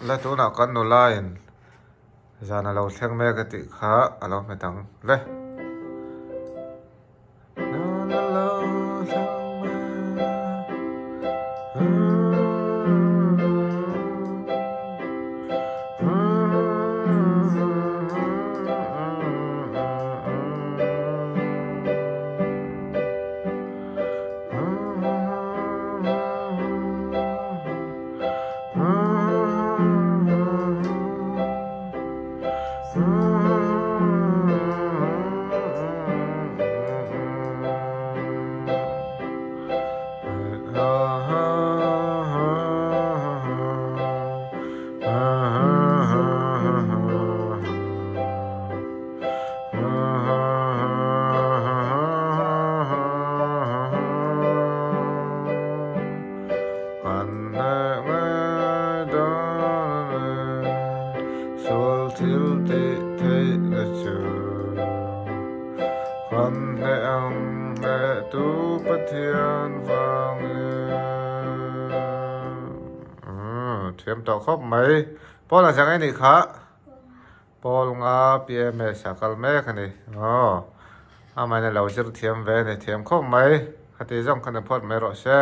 La tunah kan nula in zan a lo thleng mek a tih kha a lo hmet ang le. Sual thil tih theihna chu kan hneh ang hnehtu Pathian vangin. Thiam tawh khawp mai. Paul a zang e nih kha. Paul nga PMS a kal mek a ni. Aw. Amahin a lo zir thiam ve a ni. Thiam khawp mai. Khati zawng khan a phawt mai rawh se.